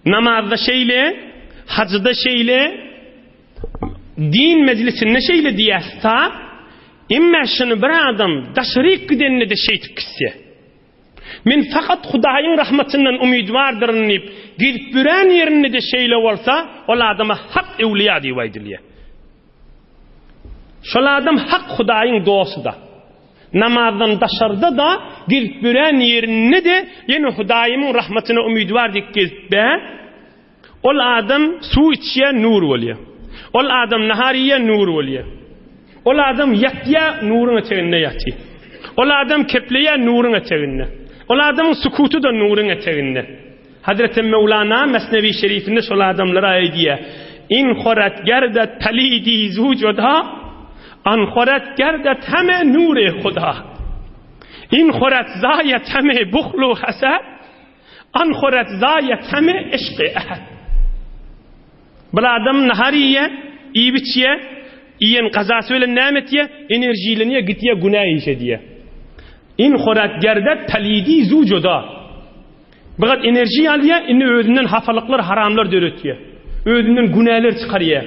Namazda şeýle, hajyda şeýle, din mejlisinde şeýle diýäs-ta, emma şuny bir adam daşaryk gidende-de şeýtip gitse, men fakat Hudaýyň rahmatyndan umydwardyryn diýip, gezip ýören ýerinde-de şeýle bolsa, ol adama hak öwlüýä diýip aýdylýar. Şol adam hak Hudaýyň dosty-da. Namazdan daşarda-da, gezip ýören ýerinde-de ýene Hudaýymyň rahmatyna umydwar diýip gezip-de, ol adam suw içýär, nur bolýar. Ol adam nahar iýýär, nur bolýar. Ol adam ýatýar, nuruň eteginde ýatyr. Ol adam kepleýär, nuruň eteginde. Ol adamyň sukuty-da nuruň eteginde. Hazreti Möwlana Mesnewi Şerifinde şol adamlara aýdýar, In horat gerdet palidi zu juda, an horat gerdet heme nure huda. In horat zaýet heme buhlu hasad, an horat zaýet heme yşky ehad. Bir adam nahar iýýär, iýip içýär, iýen gazasy bilen näme etýär? Enerjilenýär, gitýär, günä iş edýär. In horat gerdet palidi zu juda. Bigat enerjiýa alýar, indi özünden hapalyklar, haramlar döretýär. Özünden günäler çykarýar.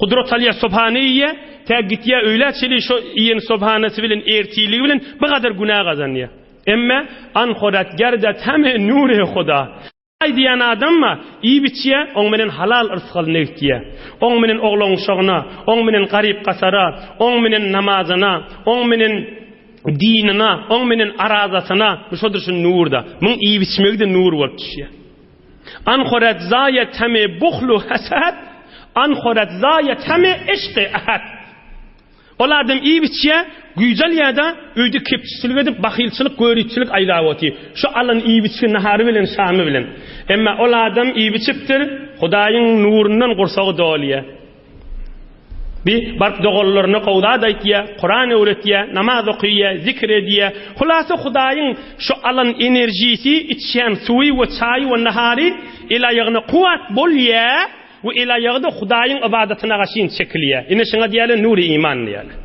Gudrat alýar, sobhany iýýär, tä gitýär öýlä çenli şo iýen sobhanasy bilen, ertirligi bilen bigadar günä gazanýar. Emme an hodat gerdet heme nure huda. Aý diýen adam bar, iýip-içýär, oň menen halal yrsgalyna gitýär. Oň menen oglan-uşagyna, oň menen garyp-gasara, oň menen namazyna, oň menen dinine, oň menen arazasyna, bu şodur şu nurda. Muň iýip-içmegi-de nur bolup düşýär. An horat zaýat heme buhlu hasad, an horat zaýat heme yşky ahad. Ol adam iýip-içýär, güýç alýar-da, öýde kepçiçilik edip, bahylçylyk, göripçilik aýlap otyr. Şu alan iýip-içgi nahary bilen, şamy bilen. Emma ol adam iýip-içipdir, Hudaýyň nurundan gursagy dolýar. Bi baryp doganlaryna gowy zat aýtýar, Kuran öwretýär, namaz okaýar, zikir edýär. Hulasa Hudaýyň şu alan enerjisi, içýän suwy we çaýy we nahary el-aýagyna kuwwat bolýar we el-aýagy-da Hudaýyň ybadatyna gaşyn çekilýär. Ine şuňa diýýärler nury iman diýýärler.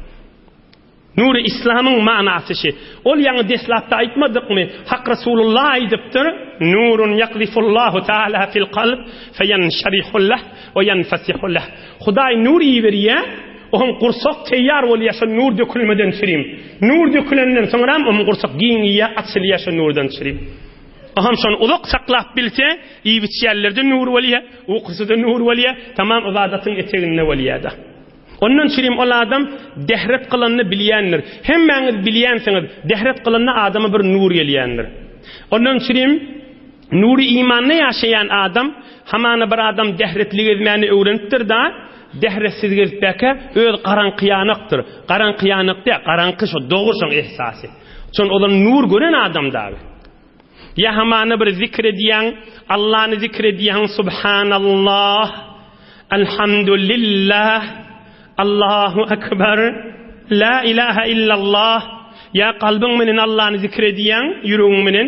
Nury Islamyň manasy şi. Ol ýaňy deslapda aýtmadykmy, Hak Resulullah aýdypdyr, Nurun ýakzifullahu taala fil kalb feýenşerihu leh we ýenfesihu leh. Hudaý nur iberýär, oň gursak teýýar bolýar şo nur dökülmeden çürim. Nur dökülenden soňram oň gursak giňeýär, açylýar şo nurdan çürim. Oňam şony uzak saklap bilse, iýip-içýänlerde nur bolýar, ukusy-da nur bolýar, tamam ybadatyň eteginde bolýar-da. Ondan çürim ol adam dehret kylanyny bilýändir. Hemmäňiz bilýänsiňiz, dehret kylanda adama bir nur gelýändir. Ondan çürim nury imanda ýaşaýan adam, hamana bir adam dehretli gezmäni öwrenipdir-da, dehretsiz gezipbäkä öz garaňkyýanakdyr. Garaňkyýanak däl, garaňky şo dogry şoň ehsasy. Şon ozal nur gören adam dagy. Ýa hamana bir zikr edýäň, Allany zikr edýäň, Subhanallah, Alhamdulillah, Allahu Akbar, La ilaha illallah, ýa kalbyň menen Allany zikr edýäň, ýüregiň menen.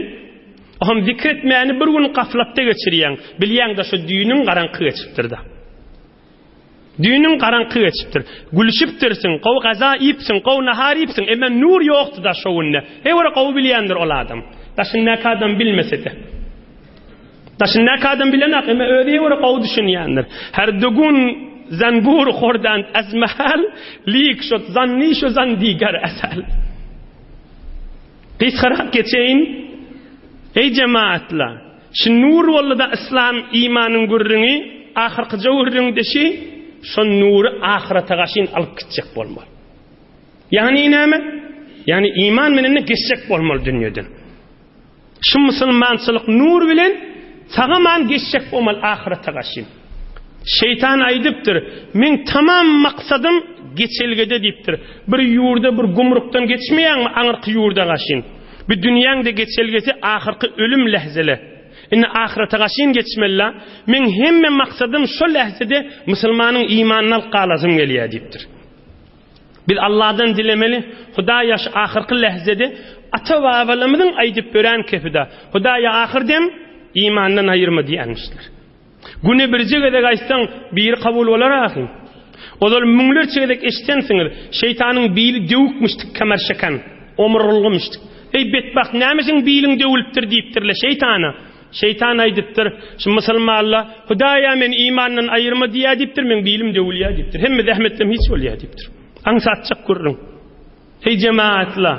Ohm zikr etmäni bir gün gaflatda geçirýäň, bilýäň-de şo düýnüň garaňky geçipdir-de. Düýnüň garaňky geçipdir. Gülüşipdirsiň, gowy gaza iýipsiň, gowy nahar iýipsiň, emma nur ýokdy-da şo günde. Heý bir gowy bilýändir ol adam. Daşyndaky adam bilmese-de. Daşyndaky adam bilenok, emma özi heý bir gowy düşünýändir. Her dugun zanbur hordand az mahal, lik şot zanni şo zan diger asal. Gysgarak geçeýin. Eý jemaatlar! Şi nur boldy-da yslam imanyň gürrüňi, ahyrkyja gürrüňde şi, şo nury ahyrete gaşyn alyp gitjek bolmaly. Ýagny näme? Ýagny iman bilen geçjek bolmaly dünýeden. Şu musulmançylyk nur bilen sagaman geçjek bolmaly ahyrete gaşyn. Şeýtan aýdypdyr, Meň tamam maksadym geçelgede diýipdir. Bir ýurda bir gumrukdan geçmeýäňmi aňyrky ýurda gaşyn. Bu dünýäň-de geçelgesi ahyrky ölüm lähzele. Indi ahyrete gaşyn geçmeli-la. Meň hemme maksadym şo lähzede musulmanyň imanyny alyp galasym gelýär diýipdir. Biz Allahdan dilemeli, Hudaýa şu ahyrky lähzede ata-babalarymyzyň aýdyp bören kepi-da, Hudaýa ahyr dem imandan aýyrma diýenmişler. Güne birje gezek aýtsaň, biri kabul bolar ahyn. Ozal müňlerçe gezek eşidensiňiz, şeýtanyň bili döwükmişdik kemerşeken, omurylgymyşdyk. Eý, betbagt, näme seň biliň döwülipdir diýipdirler şeýtana. Şeýtan aýdypdyr, şu musulmanla, Hudaýa meni imandan aýyrma diýýär diýipdir, meň bilim döwülýär diýipdir. Hemme zähmetlerim hiç bolýar diýipdir. Aňsatjak gürrüň. Eý jemaatla!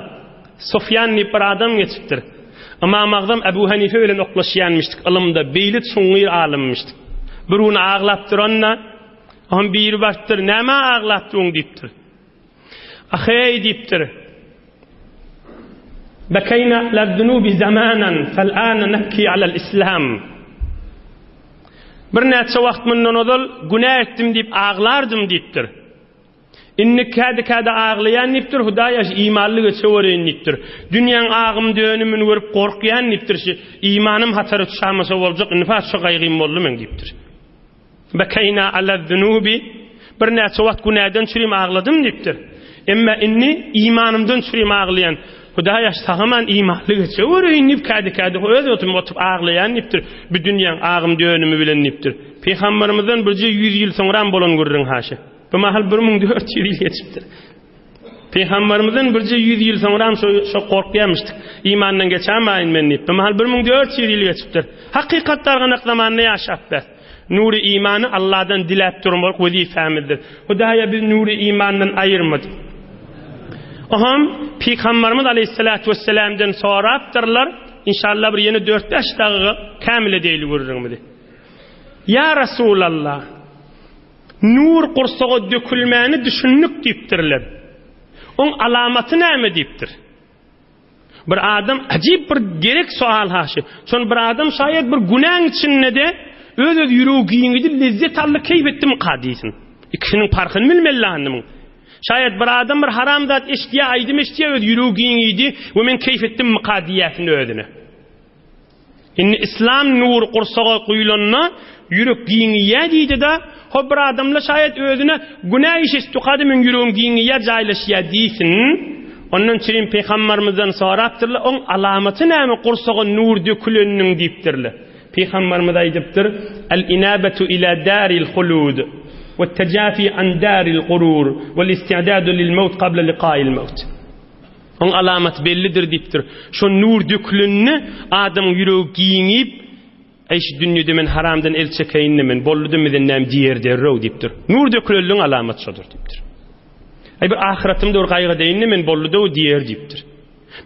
Sufýan diýip bir adam geçipdir. Ymam Agzam Ebu Hanife bilen oklaşýanmyşdyk ylymda, beýle çuňňur alymmyşdyk. Bir gün aglap duranda, oňa biri barypdyr, Nämä aglap duruň diýipdir. Aheý diýipdir. Bekeýna alal-zunubi zamanan, fel-ana nebki alal-islam. Birnäçe wagt mundan ozal günä etdim diýip aglardym diýipdir. Indi kädi-kädi aglaýan diýipdir, Hudaýa şu imanly geçewereýin diýipdir. Dünýäň agym-dönümini görüp gorkýan diýipdir, şu imanym hatara düşämese boljak, indi paç şu gaýgym boldy meň diýipdir. Bekeýna alaz-zunubi, birnäçe wagt günäden çürim agladym diýipdir. Emma indi imanymdan çürim aglaýan. Hudaýa şu sagaman imanly geçewereýin diýip kädi-kädi öz özüme oturyp aglaýan diýipdir. Bu dünýäň agym-dönümi bilen diýipdir. Pygambermizden birje ýüz ýyl soňram bolan gürrüň haşy. Bu mahal 1400 ýyl geçipdir. Pygamberimizden birje 100 ýyl soňram şo şo gorkýarmyşdyk. Imandan geçämaýyn men diýip. Bu mahal 1400 ýyl geçipdir. Hakykat darganak zamanda ýaşap bes. Nury imany Allahdan diläp durmak wezipemizdir. Hudaýa biz nury imandan aýyrmady. Oham Pygamberimiz aleyhissalatu vesselam'dan sorapdyrlar. İnşallah bir ýene 4-5 dagyga kämil edeýli gürrüňimizi. Ýa Resulallah, Nur gursaga dökülmäni düşündik diýipdirler. Oň alamaty näme diýipdir. Bir adam ajyp bir gerek soal haşy. Şon bir adam şaýat bir günäň içinde-de öz-öz ýüregi giňedi, lezzet aldy, keýp etdimika diýsin. Ikisiniň parhyny bilmeli andymyň. Şaýat bir adam bir haram zat eşidýär, aýdym eşidýär, öz ýüregi giňedi we men keýp etdimmika diýýäsin özüne. Indi islam nury gursaga guýlanda ýürek giňeýär diýdi-de, ho bir adamla şaýat özüne günä iş etdikady meň ýüregim giňeýär, jaýlaşýar diýsin. Ondan çirim pygambarymyzdan sorapdyrlar, oň alamaty näme gursaga nur döküleniniň diýipdirler. Pygambarymyz aýdypdyr, El inabetu ila daril hulud we tejafi an daril gurur wel istidadu lil mewt qabla liqa'il mewt. Oň alamaty bellidir diýipdir. Şo nur dökülende adamyň ýüregi giňip, Eý, şu dünýede men haramdan el çekeýin-de men, boldy-da menden näme diýer derrew diýipdir. Nur dökülenligiň alamaty şodur diýipdir. Eý, bir ahyretymda bir gaýgy edeýin-de men, boldy-da diýer diýipdir.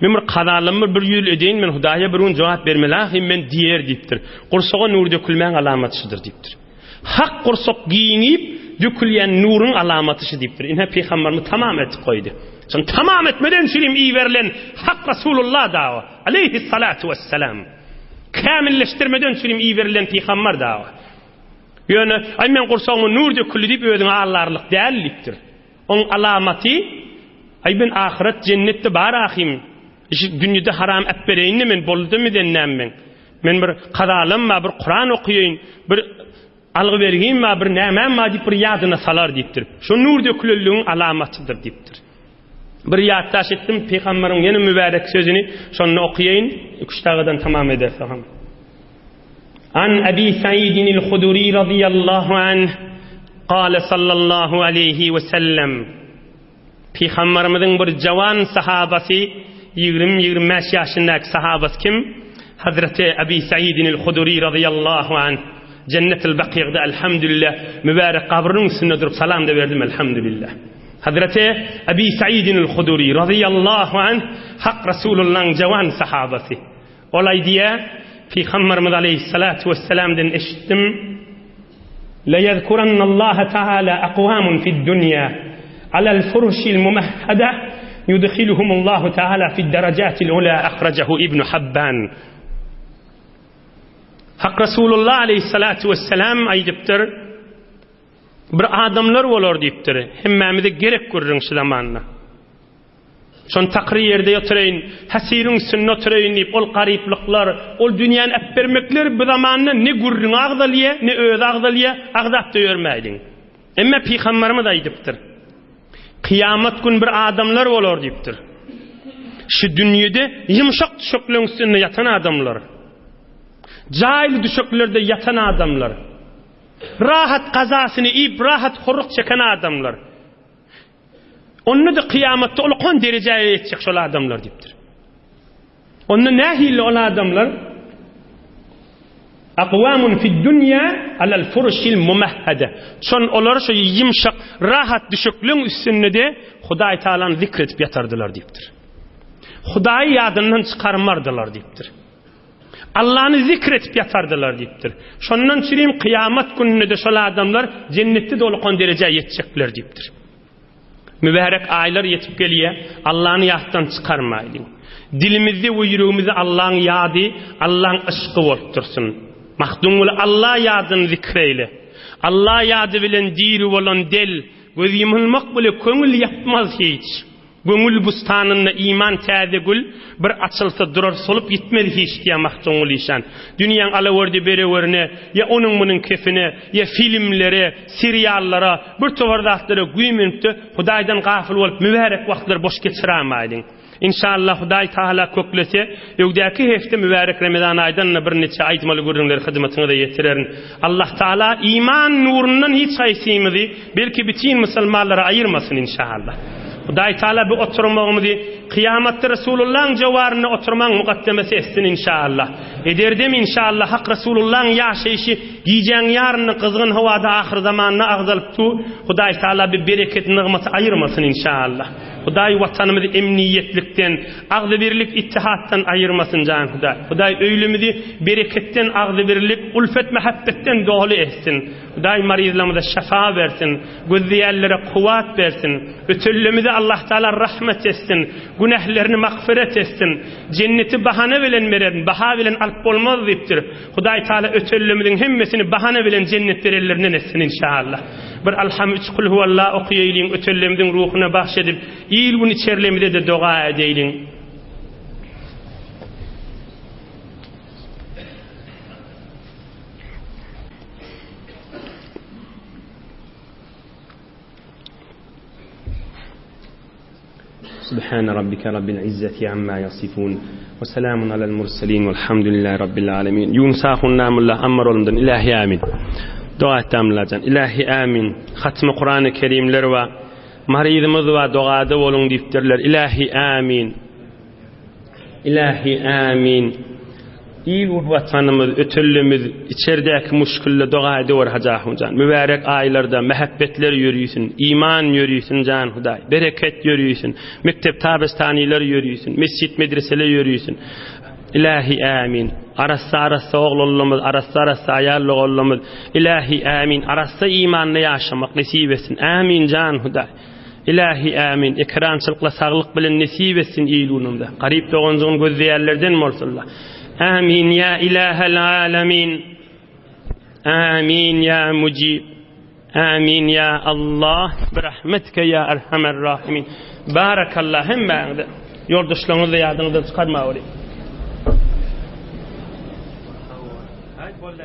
Men bir kazalamy bir ýyl edeýin men, Hudaýa bir gün jogap bermeli ahym men diýer diýipdir. Gursaga nur dökülmäň alamaty şudur diýipdir. Hak gursak giňip, dökülýän nuruň alamaty şu diýipdir. Ine pygamberimiz tamam etip goýdy. Şony tamam etmeden şirim iberilen Hak Rasulullah dawa, aleyhissalatu vesselam. Kämilleşdirmeden şirim iberilen pygamber dawa. Ýöne, aý men gursagyma nur döküldi diýip özüňe aldarlyk däl diýipdir. Oň alamaty, aý ben ahyret jennetde bar ahym. Şu dünýede haram äpbereýin-de men boldy-da näme men. Men bir kazalam bar, bir Kuran okaýyn, bir algy bergim bar, bir nämäm bar diýip bir ýadyna salar diýipdir. Şo nur dökülenligiň alamatydyr diýipdir. Bir ýatdaş etdim, pygamberiň ýene mübärek sözüni şonda okaýyn, iki-üç dagadan tamam ederse hem. An Abi Saidin el-Hudri radiyallahu anh. Gale sallallahu aleýhi we sellem, Pygambarymyzyň bir jawan sahabasy, 20-25 ýaşyndaky sahabasy kim? Hazreti Abi Saidinil Huduri razyýallahu anh. Jennetil Bakygda elhamdülillah mübärek gabrynyň üstünde durup salam da berdim elhamdülillah. Hazreti Abi Saidinil Huduri razyýallahu anh Hak Rasulullahyň jawan sahabasy. Ol aýdýar, Pygamberimiz aleýhissalatu wessalamdan eşitdim, La ýezkurannallaha taala akwamun fid-dunýa alal furşil mumahhada yudkhiluhumullahu taala fid-darajatil ula ahrajahu Ibn Habban. Hak Rasulullah aleýhissalatu wessalam aýdypdyr, bir adamlar bolar diýipdir. Hemmämize gerek gürrüň şu zamanda. Şony takyr ýerde ýotureýin, hasiriň üstünde oturaýyn diýip, ol garyplyklar, ol dünýäni äpbermekler bu zamanda ne gürrüňi agzalýar, ne özi agzalýar, agzap-da ýörmäýliň. Emme pygamberimiz aýdypdyr. Kyýamat gün bir adamlar bolar diýipdir. Şu dünýede ýumşak düşekleriň üstünde ýatan adamlar. Jaýly düşeklerde ýatan adamlar. Rahat gazasyny iýip, rahat horruk çeken adamlar. Onda-da kyýamatda ulukan derejä ýetjek şol adamlar diýipdir. Onda nähili ol adamlar? Akwamun fid dunýa alal furşil mumahhada. Şon olar şu ýumşak, rahat düşekliň üstünde-de Hudaý Taalany zikr edip ýatardylar diýipdir. Hudaýy ýadyndan çykarmardylar diýipdir. Allany zikr edip ýatardylar diýipdir. Şondan çürim kyýamat gününde-de şol adamlar jennetde dolukan derejä ýetjekler diýipdir. Mübärek aýlar ýetip gelýär, Allany ýatdan çykarmaýlyň. Dilimizde we ýüregimizde Allaň ýady, Allaň yşky bolup dursun. Mahdumguly Alla ýadyny zikr eýle. Alla ýady bilen diri bolan del, göz ýumulmak bile köňül ýatmaz hiç. Köňül bustanynda iman täze gül, Bir açylsa durar solup ýitmez hiç diýýär Magtymguly işan. Dünýäň alawerdi-berewerine, ýa onuň-munuň kefine, ýa filmlere, seriallara, bir towar zatlara güýmenip-de, Hudaýdan gafyl bolup mübärek wagtlary boş geçiramaýlyň. Inşallah Hudaý Tagala köklese, öňdäki hepde mübärek Remezan aýdan-da birniçe aýtmaly gürrüňleri hyzmatyňyza ýetirerin. Allah Tagala iman nurundan hiç haýsymyzy, belki bütin musulmanlary aýyrmasyn inşallah. Hudaý Tagala bu oturmagymyzy kyýamatda Resulullahyň jowarynda oturmagyň mukaddemesi etsin inşallah. Ederdem inşallah Hak Resulullahyň ýaşaýşy gijäň ýarynda gyzgyn howada ahyrzamanda agzalyp dur. Hudaý Tagala bu bereket nygmaty aýyrmasyn inşallah. Hudaý watanymyzy emniýetlikden, agzybirlik ittihatdan aýyrmasyn jan Hudaý. Hudaý öýlemizi bereketden agzybirlik, ulfet mähebbetden doly etsin. Hudaý maryzlarymyza şyfa bersin, gözleýänlere kuwwat bersin. Ötenlerimize Allah Taala rahmet etsin, günählerini magfyret etsin. Jenneti bahana bilen bererin, baha bilen alyp bolmaz diýipdir. Hudaý Taala ötenlerimiziň hemmesini bahana bilen jennet berenlerinden etsin inşallah. Bir Alham üç Kulhuwalla okaýaýlyň ötenlerimiziň ruhuna bagş edip, il-gün içerlerimize-de doga edeýliň. Subhane rabbike rabbil izzeti amma yasifun we selamun alel murselin velhamdülillahi rabbil alemin. Yunus ahun namullah ammar olumdan ilahi amin. Doga etdi amlajan. Ilahi amin. Hatmy Kur'an-ı Kerimler we maryzymyz we dogada boluň diýipdirler. Ilahi amin. Ilahi amin. Il watanymyz, ötellimiz, içerdäki muşkilde doga ediwer Hajy Ahunjan. Mübärek aýlarda mähebbetler ýörüsin, iman ýörüsin jan Hudaý. Bereket ýörüsin. Mekdep tabystanylar ýörüsin, mesjit medreseler ýörüsin. Ilahi amin. Arassa arassa oglanlarymyz, arassa arassa aýal doganlarymyz. Ilahi amin. Arassa imanda ýaşamak nesip etsin. Amin jan Hudaý. Ilahi amin. Ekrançylykla saglyk bilen nesip etsin il-günümize. Garyp doganjygyny gözleýänlerden bolsunlar. Amin ya ilahel alemin. Amin ya mujib. Amin ya Allah. Bi rahmetike ya erhamer rahimin. Barakallah hemmäňize. Ýoldaşlaryňyzy ýadyňyzdan çykarmaweri. Haý boldy.